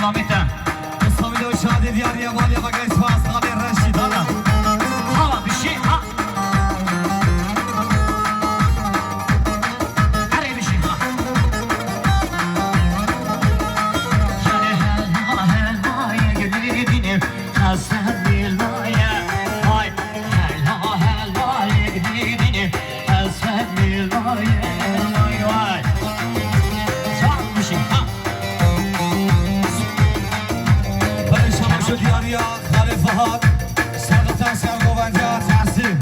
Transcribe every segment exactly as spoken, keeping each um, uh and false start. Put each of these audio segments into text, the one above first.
Namî te. Samî de şadî diyariya maliya ve geç spas. Xalê Reşîd, hala. Hala bir şey, ha. Her bir şey, ha. Hela, hela, gülü dinim. Hasan Bilmaya. Hay. Hela, hela, gülü dinim. Hasan Bilmaya. Vay, vay. Can bir şey, ha. Belê şabaş û diyariya Xalê Fahad, serqeta sergovendiya Tehsîn.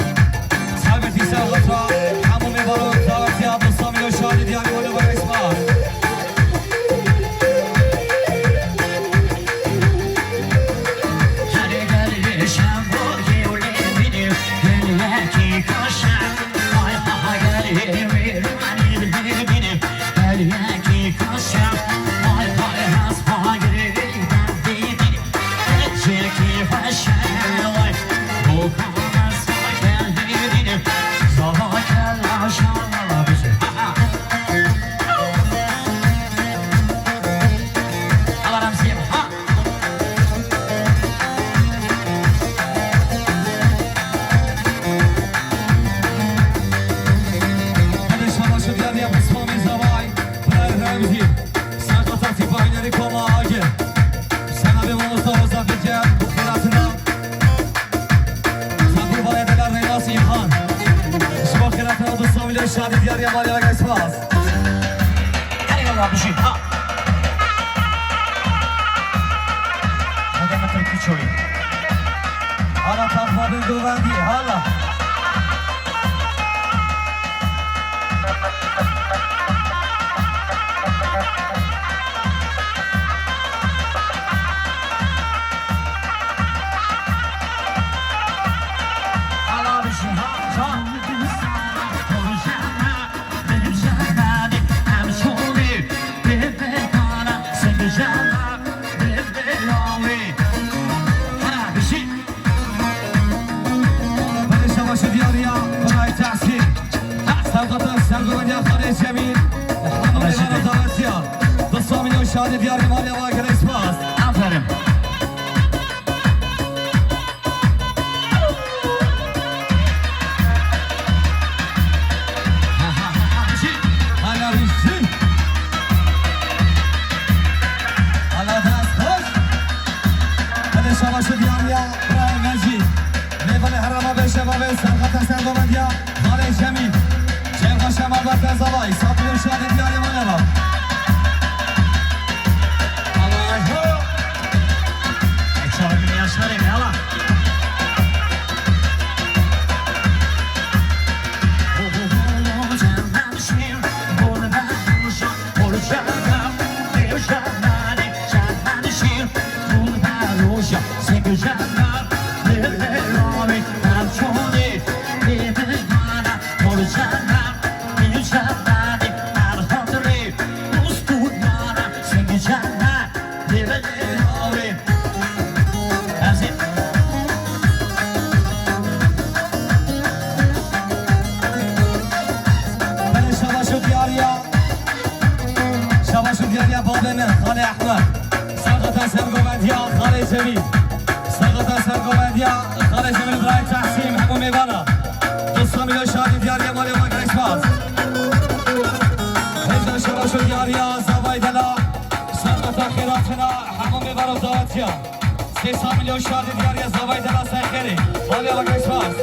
Taybetî serqeta hemû mêvaran davetiya dosta milyon şadî diyarî wele ve resma. Her gel şembo yewle bini, gel ki kaşa. Ay ha gel, emir mani bini. Hadi şabaş û diyariya Bismamî Zavay, Bray Remzî, Serqeta Sîpahînerî Koma Agir, Senabê Mamosta Hoza Bilge, bu xêratina, Sabir Bayedela Reynas İlhan, ji bo xêratina dosta milyon şadî diyariya maliya ve spas. Hadi yallah, bir şey, ha. Hadi mi Türkçe oyun. Ana takma bir güvendi, hala. Hala bir şey, ha, ha. Belê şabaş û diyariya Birayê Tehsîn. Serqeta sergovendiya Xalê Cemîl. Hemû mêvana davetiya. Dosta milyon şadî diyarî maliya ve gelek spas. Aferin. Hala rîştî. Hala dest xweş. Hadi şabaş û diyariya Birayê Mecîd. Mêvanê herema Beşeva ve serqeta sergovendiya Xalê Cemîl. Cevha Şema Bertezavay. Sabir û şadî diyarî maliya ve. Allahu. E, çabuk yaşarım, yala. Belê şabaş û diyariya. Şabaş û diyariya babê min, Xalê Ehmed. Serqeta sergovendiya Xalê Cemîl. Serqeta sergovendiya Xalê Cemîl Birayê Tehsîn, hemû mêvana. Dosta milyon şadî diyariya maliya ve gelek spas. Hêja şabaş û diyariya Zavay Dela. Serqeta xêratina hemû mêvana davetiya. Sê sed milyon şadî diyariya Zavay Dela Seyxerê. Maliya ve gelek spas.